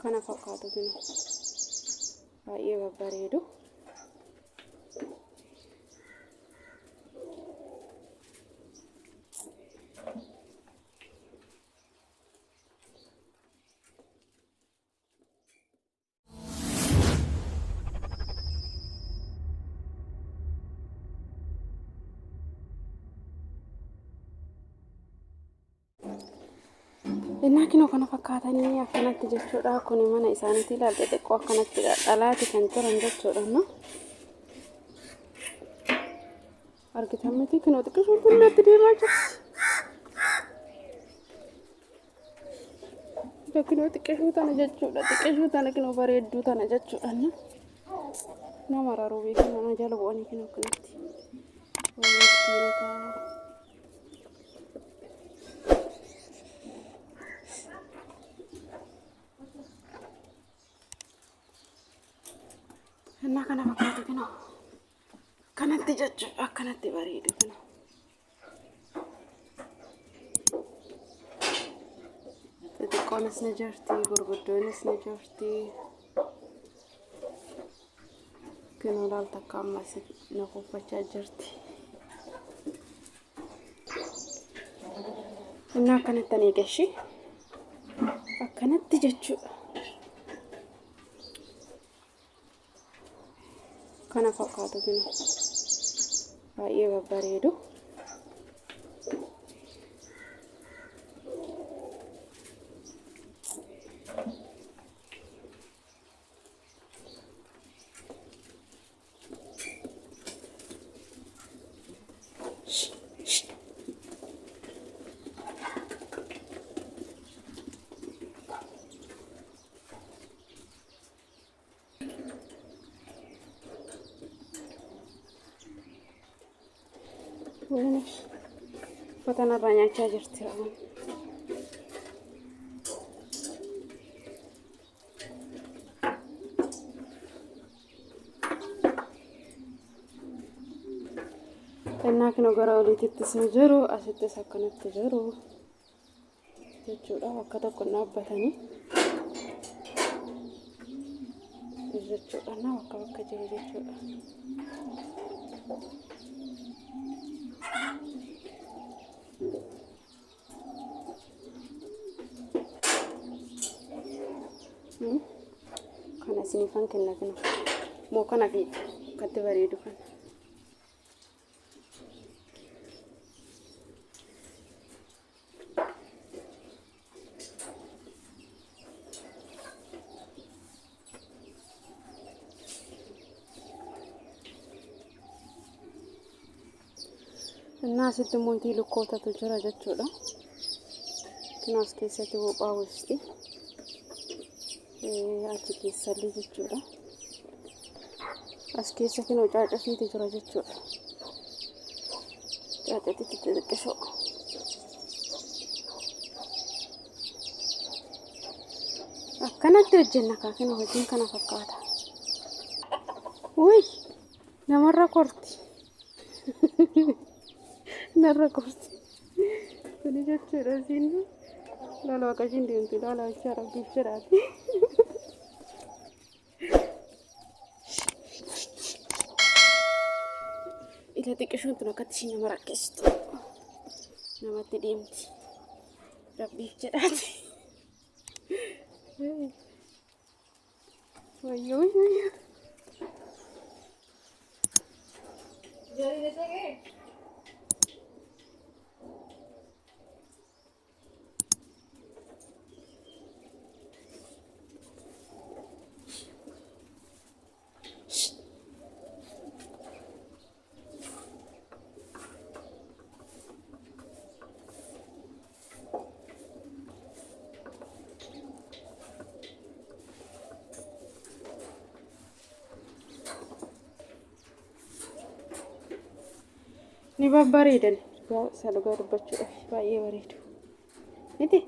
Kana fakkaatu kinu baay'ee babbareedu. Innaa kinoo kana fakkaatanii akkanatti jechuudha. Kuni mana isaaniitii ilaal xixiqqoo akkanatti dhalaati kan jiran jechuudha. No? Argitan miti kinoo xiqqishuun kun natti deemaa jirti. Kinoo xiqqishuu tana jechuudha. Xiqqishuu tana kinoo bareedduu tana jechuudha. No? Nama raruu beeku nama jala bu'anii kinoo akkanatti. Waan miskiinotaa. Innaa kana fakkaatu kinoo. Akkanatti jechuudha. Akkanatti bareedu kinoo. Xixiqqoonis ni jirti, gurguddoonis ni jirti. Kinoo laal takka ammas na kuffachaa jirti. Innaa akkanatti ani eegashi. Akkanatti jechuudha. Kana fakkaatu kinoo. Baay'ee babbareedu. Uffata narraa nyaachaa jirti. Kennaa kana gara oliitittis ni jiru, asittis akkanatti jiru jechuudha. Bakka tokko dhaabbatanii jechuudha. Na bakka bakka jiru jechuudha. Kana isiniifan kenna kana. Moo kana fi akkatti bareedu kana. Innaa asitti immoo itii lukkootatu jira jechuudha. Kanaas keessatti bophaa buusti. Achi keessallee jechuudha. As keessa kinoo caacatiitu jira jechuudha. Caacatiitu xixiqqishoo. Akkanatti hojjenna kaa kinoo hojiin kana fakkaata. Wuy namarra korti. Narra korti. Kuni jechuudha isiin laala waaqa ishiin deemtu laala ishaa rabbiif jedhaati. Ila xiqqishoon tun akkatti ishii nama rakkistu. Namatti deemti. Rabbiif jedhaati. Wayyoo wayyoo. Ni babbareedan dhugaa isa dhugaa dubbachuudhaaf baay'ee bareedu. Miti?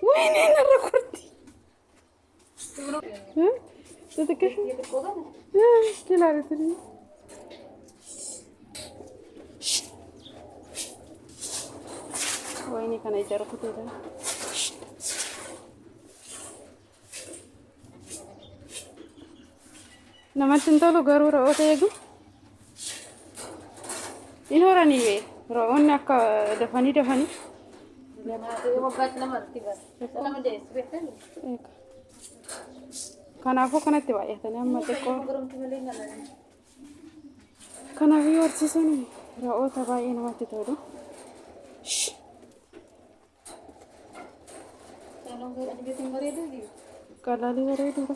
Wayinee narra korti. Xixiqqishu. Ilaali tuni. Inni kana ija rukuteedha. Namatti hin tolu garuu re'oota eegu. Hin horanii bee re'oonni akka dafanii dafanii. Waggaatti lamatti bara. Lama deessu beektani? Kanaafuu kanatti baay'atanii amma xiqqoo. Goromti malee hin galan. Kanaafuu horsiisuun re'oota baay'ee namatti tolu. Qalaalii bareeduudha.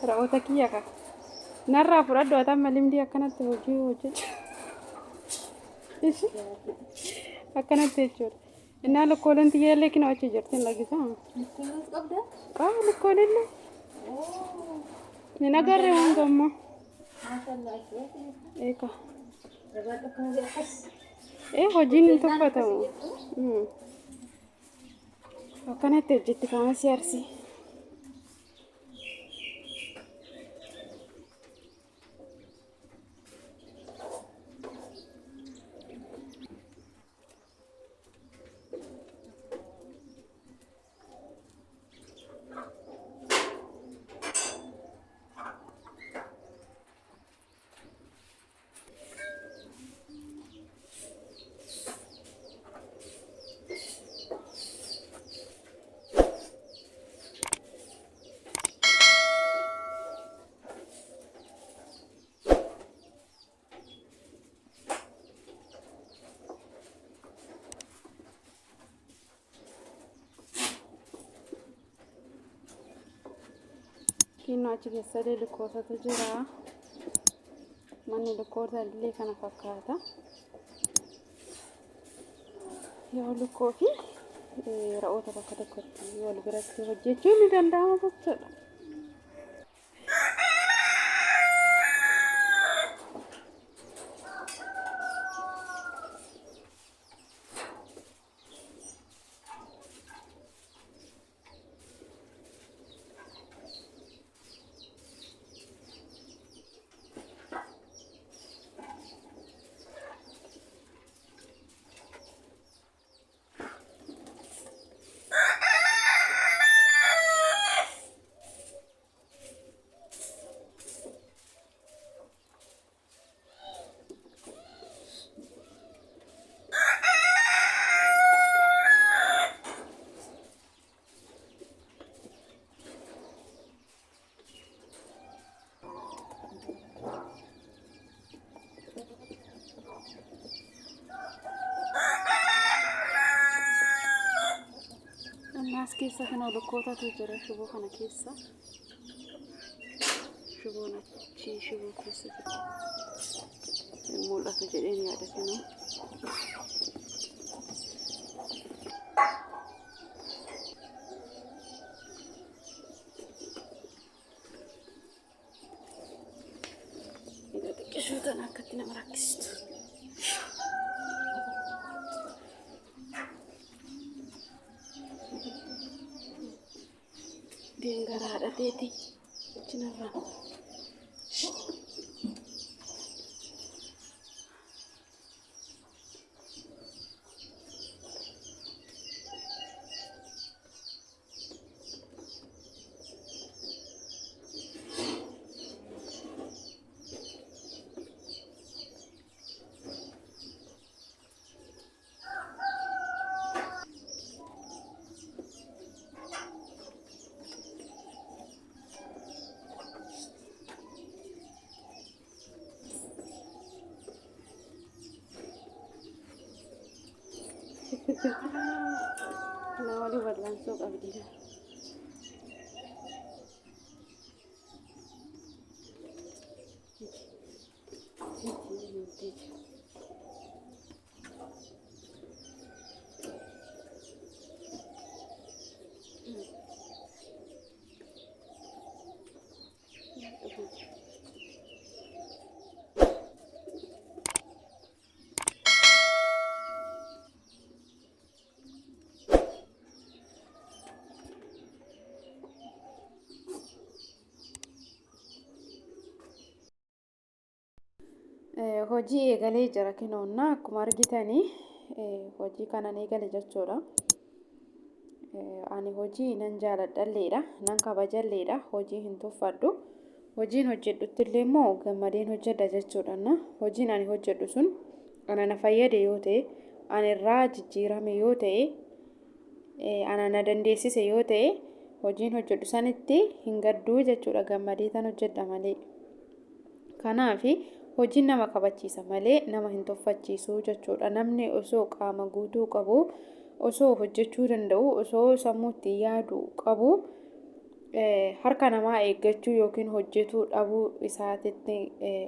Re'oota kiyya ka. Narraa fudhadhu ati amma limdii akkanatti hojii hojjechu. Akkanatti jechuudha. Innaa lukkooleen tiyyaallee kinoo achi jirti hin dhagisaa. Lukkuunis qabda? Qaba lukkooleellee. Hin agarre waan gammoo. Eeka. Ee hojiin hin tuffatamu. Akkanatti hojjetti kaama si arsii. Kinnoo achi keessallee lukkootatu jira. Manni lukkoota illee kana fakkaata. Yoo lukkoo fi re'oota bakka tokkotti wal biratti hojjechuun ni danda'ama jechuudha. As keessa kana lukkootatu jira shiboo kana keessa. Shiboon achi shiboo keessa jira. Hin mul'atu jedheen yaada kanaa. Egaa xiqqishuu tana akkatti nama rakkistu. Deengara haadha teeti. Chinarraa. Kana walii wal'aansoo qabdi. Hojii eegalee jira kinoonna akkuma argitanii hojii kanan eegale jechuudha. Ani hojii nan jaaladhalleedha, nan kabajalleedha, hojii hin tuffadhu. Hojiin hojjedhutti illee immoo gammadeen hojjedha jechuudha. Hojiin ani hojjedhu sun ana na fayyade yoo ta'e, ani irraa jijjiirame yoo ta'e, ana na dandeessise yoo ta'e, hojiin hojjedhu sanitti hin gadduu jechuudha, gammadee tan hojjedha malee. Kanaaf hojiin nama kabachiisa malee nama hin tuffachiisu jechuudha. Namni osoo qaama guutuu qabu, osoo hojjechuu danda'u, osoo sammuu ittiin yaadu qabu, harka namaa eeggachuu yookiin hojjetuu dhabuu isaatitti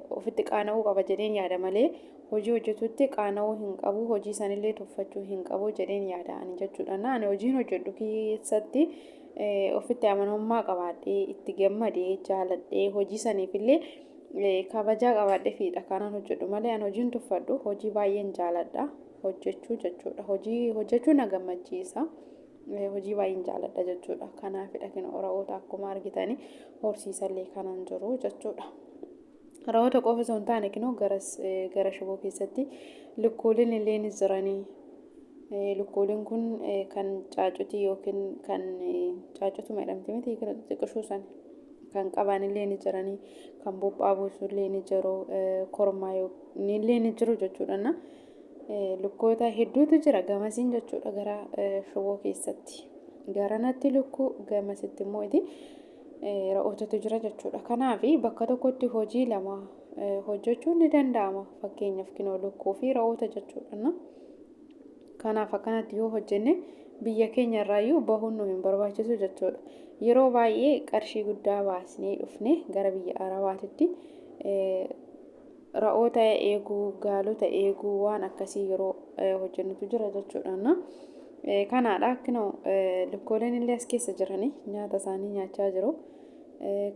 ofitti qaana'uu qaba jedheen yaada malee hojii hojjetutti qaana'uu hin qabu, hojii sanillee tuffachuu hin qabu jedheen yaada ani jechuudha. Ani hojiin hojjedhu keessatti ofitti amanamummaa qabaadhee, itti gammadee, jaaladhee, hojii saniifillee kabajaa qabaadhee fiidha kanan hojjedhu malee ani hojiin tuffadhu. Hojii baay'een jaaladha hojjechuu jechuudha. Hojii hojjechuu na gammachiisa. Hojii baay'een jaaladha jechuudha. Kanaafidha kan re'oota akkuma argitanii horsiisallee kanan jiru jechuudha. Re'oota qofa osoo hin taane kinoo gara shiboo keessatti lukkuuleen illee ni jiranii. Lukkuuleen kun kan caacutii yookiin kan caacutuma jedhamti miti xixiqqishuu sana kan qaban illee ni jiranii, kan buphaa buusu illee ni jiru, kormaa illee ni jiru jechuudha. Lukkoota hedduutu jira gamasiin jechuudha gara shiboo keessatti. Garanatti lukkuu, gamasitti immoo re'ootatu jira jechuudha. Kanaaf bakka tokkotti hojii lama hojjechuun ni danda'ama. Fakkeenyaaf kinoo lukkuu fi re'oota jechuudha. Kanaaf akkanatti yoo hojjenne biyya keenya irraayyuu bahuun nu hin barbaachisu jechuudha. Yeroo baay'ee qarshii guddaa baasnee dhufne gara biyya Arabaatitti re'oota eeguu, gaalota eeguu waan akkasii yeroo hojjennutu jira jechuudha. Kanaadha kinoo lukkooleen illee as keessa jiranii nyaata isaanii nyaachaa jiru.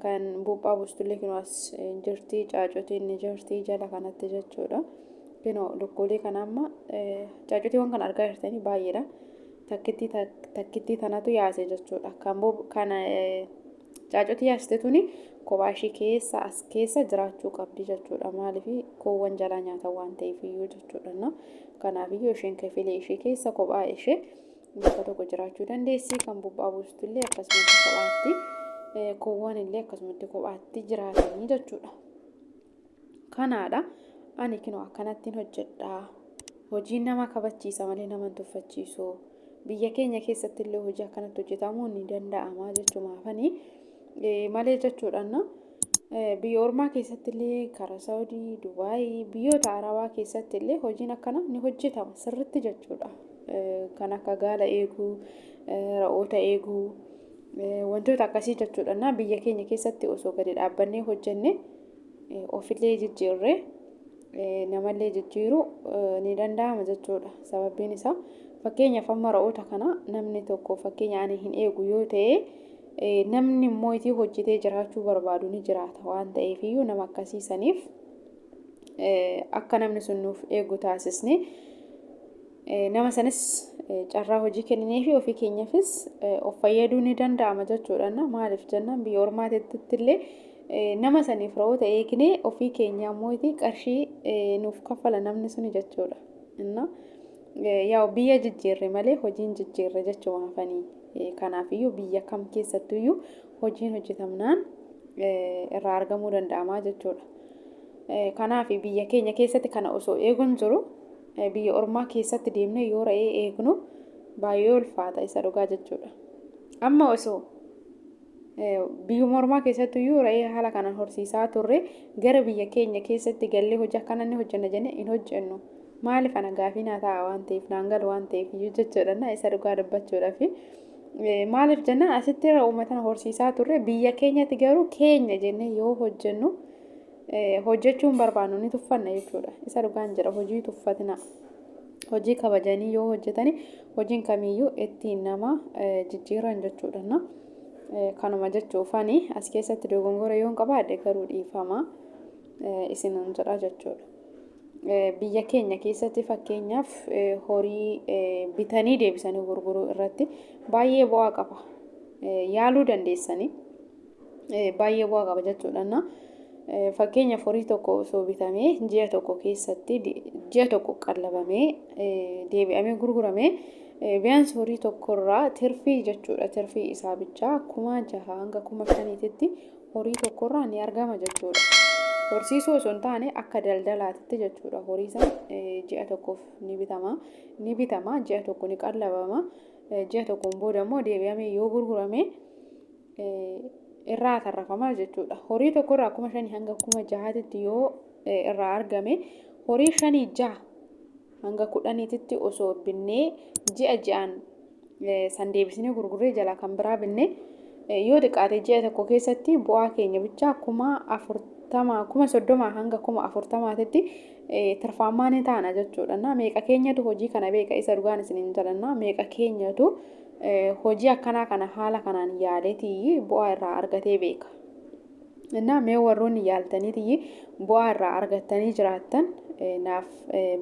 Kan buphaa buustullee kinoo as jirti, caacutiin ni jirti jala kanatti jechuudha. Kinoo lukkoolee kana amma caacutiiwwan kana argaa jirtanii baay'eedha. Takkittii tanatu yaase jechuudha. Kan caacutii yaaste tuni kophaa ishee keessa as keessa jiraachuu qabdi jechuudha. Maaliif koowwan jalaa nyaatan waan ta'eef iyyuu jechuudha. Kanaafiyyuu isheen kafilee ishee keessa kophaa ishee bakka tokko jiraachuu dandeessi. Kan buphaa buustu illee akkasumatti kophaatti, koowwan illee akkasumatti kophaatti jiraatanii jechuudha. Kanaadha ani kinoo akkanattiin hojjedha. Hojiin nama kabachiisa malee nama hin tuffachiisu. Biyya keenya keessatti illee hojii akkanatti hojjetamuun ni danda'ama jechumaafani malee jechuudha. Biyya ormaa keessatti illee karaa Saawudii, Dubaayii, biyyoota Arabaa keessatti illee hojiin akkana ni hojjetama sirriitti jechuudha. Kan akka gaala eeguu, re'oota eeguu, wantoota akkasii jechuudha. Biyya keenya keessatti osoo gadi dhaabbannee hojjenne ofillee jijjiirree namallee jijjiiruu ni danda'ama jechuudha. Sababbiin isaa fakkeenyaaf amma re'oota kana namni tokko fakkeenya ani hin eegu yoo ta'e, namni immoo itti hojjetee jiraachuu barbaadu ni jiraata waan ta'eef iyyuu nama akkasiisaniif akka namni sun nuuf eegu taasisne nama sanis carraa hojii kenninee fi ofii keenyaafis of fayyaduu ni danda'ama jechuudha. Maaliif jennaan biyya ormaatitti illee nama saniif re'oota eegnee ofii keenya immoo qarshii nuuf kaffala namni suni jechuudha. Yaa'u biyya jijjiirre malee hojiin jijjiirre jechumaafanii. Kanaafiyyuu biyya kam keessattuyyuu hojiin hojjetamnaan irraa argamuu danda'ama jechuudha. Kanaaf biyya keenya keessatti kana osoo eeguun jiru biyya ormaa keessatti deemnee yoo re'ee eegnu baay'ee ulfaata isa dhugaa jechuudha. Amma osoo biyyuma ormaa keessattuyyuu re'ee haala kanaan horsiisaa turre gara biyya keenya keessatti gallee hojii akkana ni hojjenna jennee hin hojjennu. Maaliif ana gaafii naa ta'a waan ta'eef naan galu waan ta'eef iyyuu jechuudha isa dhugaa dubbachuudhaaf. Maaliif jennaan asitti re'uma tana horsiisaa turre biyya keenyatti garuu keenya jennee yoo hojjennu hojjechuun barbaannu ni tuffanna jechuudha. Isa dhugaan jira hojii tuffatina. Hojii kabajanii yoo hojjetani hojiin kamiyyuu ittiin nama jijjiiran jechuudha. Kanuma jechuufani as keessatti dogongora yoon qabaadhe garuu dhiifama isinan jedha jechuudha. Biyya keenya keessatti fakkeenyaaf horii bitanii deebisanii gurguruu irratti baay'ee bu'aa qaba. Yaaluu dandeessanii baay'ee bu'aa qaba jechuudha. Fakkeenyaaf horii tokko osoo bitamee ji'a tokko keessatti ji'a tokko qallabamee deebi'amee gurguramee biyyaansi horii tokkorraa tirfii jechuudha. Tirfii isaa bichaa 6,000 hanga 5,000tti horii tokkorraa ni argama jechuudha. Horsiisuu osoo hin taane akka daldalaatitti jechuudha. Horii san ji'a tokkoof ni bitama. Ni bitama ji'a tokko ni qallabama. Ji'a tokkoon booda immoo deebi'amee yoo gurgurame irraa tarrafama jechuudha. Horii tokkorraa 5,000 hanga 6,000tti yoo irraa argame horii 5 6 hanga 10tti osoo binnee ji'a ji'aan san deebisnee gurgurree jalaa kan biraa binnee yoo xiqqaate ji'a tokko keessatti bu'aa keenya bichaa 40,000 30,000 hanga 40,000tti tirfaamaa ni taana jechuudha. Meeqa keenyatu hojii kana beeka isa dhugaan isiniin jedhanna meeqa keenyatu hojii akkanaa kana haala kanaan yaaleetii bu'aa irraa argatee beeka. Innaa mee warroonni yaaltaniitii bu'aa irraa argattanii jiraattan naaf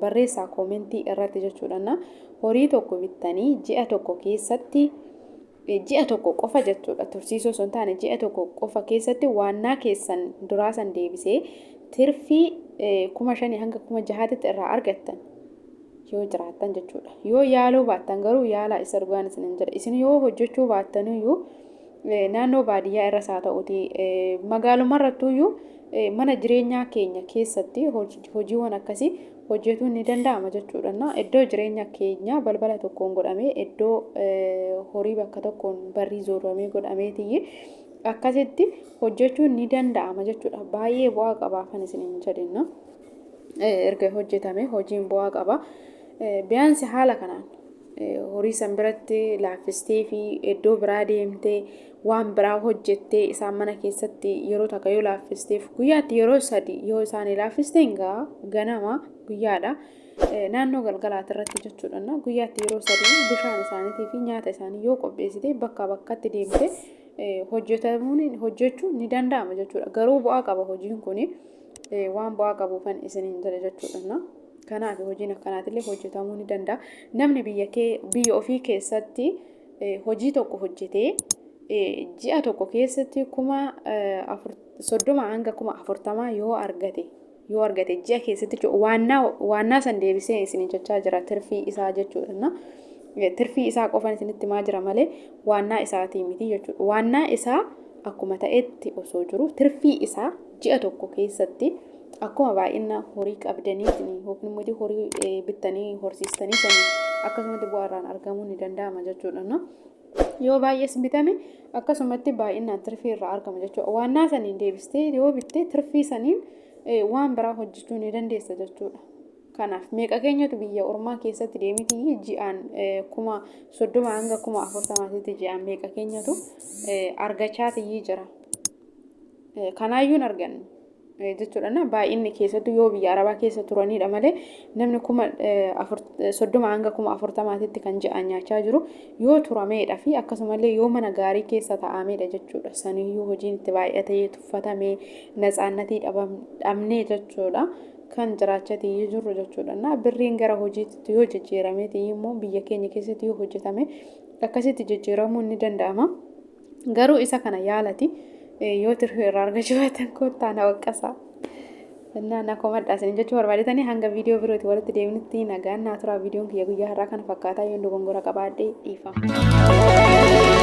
barreessaa koomentii irratti jechuudha. Horii tokko bittanii ji'a tokko keessatti ji'a tokko qofa jechuudha. Tursiisoo osoo hin taane ji'a tokko qofa keessatti waannaa keessan duraa san deebisee tirfii 5,000 hanga 6,000tti irraa argattan yoo jiraattan jechuudha. Yoo yaaluu baattan garuu yaalaa isa dhugaan isiniin jedha. Isin yoo hojjechuu baattaniyyuu naannoo baadiyyaa irras haa ta'uti magaalumarrattuyyuu mana jireenyaa keenya keessatti hojiiwwan akkasii hojjetuun ni danda'ama jechuudha. Iddoo jireenya keenya balbala tokkoon godhamee iddoo horii bakka tokkoon barrii zooramee godhameetii akkasitti hojjechuun ni danda'ama jechuudha. Baay'ee bu'aa qabaa kan isiniin jedhinna. Erga hojjetame hojiin bu'aa qaba. Biyaansi haala kanaan horii san biratti laaffistee fi iddoo biraa deemtee waan biraa hojjettee isaan mana keessatti yeroo takka yoo laaffisteef guyyaatti yeroo 3 yoo isaan laaffiste egaa ganama guyyaadha. Naannoo galgalaati irratti jechuudha. Guyyaatti yeroo 3 bishaan isaaniitii fi nyaata isaanii yoo qopheessite bakkaa bakkatti deemte hojjechuun ni danda'ama jechuudha. Garuu bu'aa qaba hojiin kuni waan bu'aa qabuufan isiniin jedhe jechuudha. Kanaaf hojiin akkanaatillee hojjetamuu ni danda'a. Namni biyya ofii keessatti hojii tokko hojjetee ji'a tokko keessatti 30,000 hanga 40,000 yoo argate ji'a keessatti waannaa san deebisee isiniin jechaa jira tirfii isaa jechuudha. Tirfii isaa qofan isinitti himaa jira malee waannaa isaatii miti jechuudha. Waannaa isaa akkuma ta'etti osoo jiru tirfii isaa ji'a tokko keessatti akkuma baay'ina horii qabdaniitiin yookiin immoo horii bittanii horsiistanii sanii akkasumatti bu'aa irraan argamuu ni danda'ama jechuudha. Yoo baay'ees bitame akkasumatti baay'inaan tirfii irraa argama jechuudha. Waannaa saniin deebistee yoo bitte tirfii saniin waan biraa hojjechuu ni dandeessa jechuudha. Kanaaf meeqa keenyatu biyya ormaa keessatti deemitii ji'aan 30,000 hanga 40,000tti ji'aan meeqa keenyatu argachaa jira. Kanaayyuu hin argannu jechuudha. Baay'inni keessattuu yoo biyya arabaa keessa turanidha malee namni 30,000 hanga 40,000tti kan ji'aan nyaachaa jiru yoo turameedha fi akkasumallee yoo mana gaarii keessa taa'ameedha jechuudha. Saniyyuu hojiin itti baay'atee tuffatamee natsaannatii dhabnee jechuudha. Kan jiraachaa jirru jechuudha. Birriin gara hojiitti yoo jijjiiramee immoo biyya keenya keessatti yoo hojjetame akkasitti jijjiiramuun ni danda'ama. Garuu isa kana yaalati yoo tirfii irraa argachuu baatan kottaa na waqqasaa. Innaa na komadhaa isin jechuu barbaadetanii hanga viidiyoo birootti walitti deemnutti nagaan naa turaa. Viidiyoon kiyya guyyaa har'aa kana fakkaataa yoo dogongora qabaadhe dhiifama.